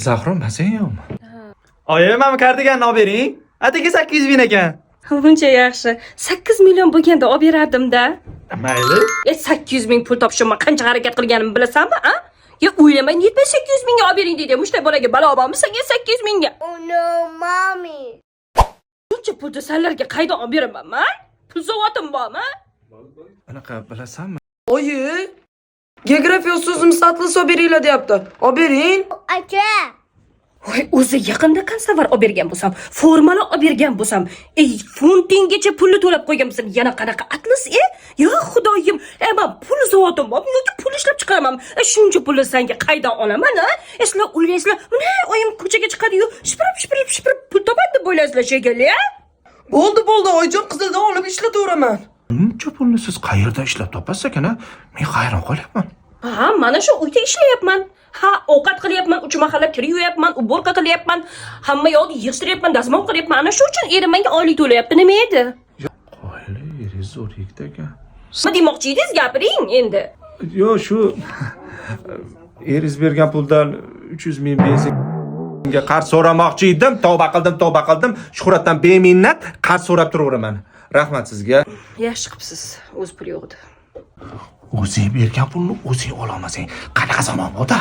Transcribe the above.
Zahro masang yo'qmi? Oyi, mana bu kardiganni olib bering. Atigi 800 ming ekan. Uncha yaxshi. 8 million bo'lganda olib berardim-da. Mayli. E, 800 ming pul topishim qancha harakat qilganimni bilasanmi, a? Ya o'ylamay netmay 800 mingga olib bering deydi. Mushtak bolaga balo bormi senga 800 mingga? Oh no, mommy. Shuncha pulni sanlarga qaydan olib beraman man? Pul zavotim bormi? Anaqa bilasanmi? Oyi, geografiya ustozimiz atlas olib beringlar deyapti. Olib bering. Aka. Voy, o'zi yaqinda konservar olib bergan bo'lsam, formalar olib bergan bo'lsam, ey, funtinggacha pulni to'lab qo'ygan bo'lsam, yana qanaqa atlas, e? Ya xudoyim, e, man pul zavotim bormi yoki pul ishlab chiqaraman? E, shuncha pulni senga qaydan olaman, a? E, sizlar o'ylaysizlar, mana oyim ko'chaga chiqadi-yu, shipirib, shipirib, shipirib pul topadi deb o'ylaysizlar shekilli, a? Bo'ldi, bo'ldi, oyijon, qizildan olib ishlataveraman. Buncha pulni siz qayerda ishlab topasiz ekan, a? Men hayron qolyapman. Ha, mana shu uyda ishlayapman. Ha, ovqat qilyapman, uch mahallab kir yuvayapman, уборка qilyapman, hamma yoqni yig'ishtiryapman, dazmol qilyapman. Ana shu uchun erim menga oylik to'layapti. Nima edi? Qoyili, eringiz zo'r yigit ekan. Nima demoqchi edingiz? Gapiring endi. Yo'q, shu eringiz bergan puldan 300 ming benzinga qarz so'ramoqchi edim. Tavba qildim, tavba qildim. Shuhratdan beminnat qarz so'rab turaveraman. Rahmat sizga. Yaxshi qilibsiz. O'z puli yo'q edi. O'zing bergan pulni o'zing ololmasang, qanaqa zamon bu-da?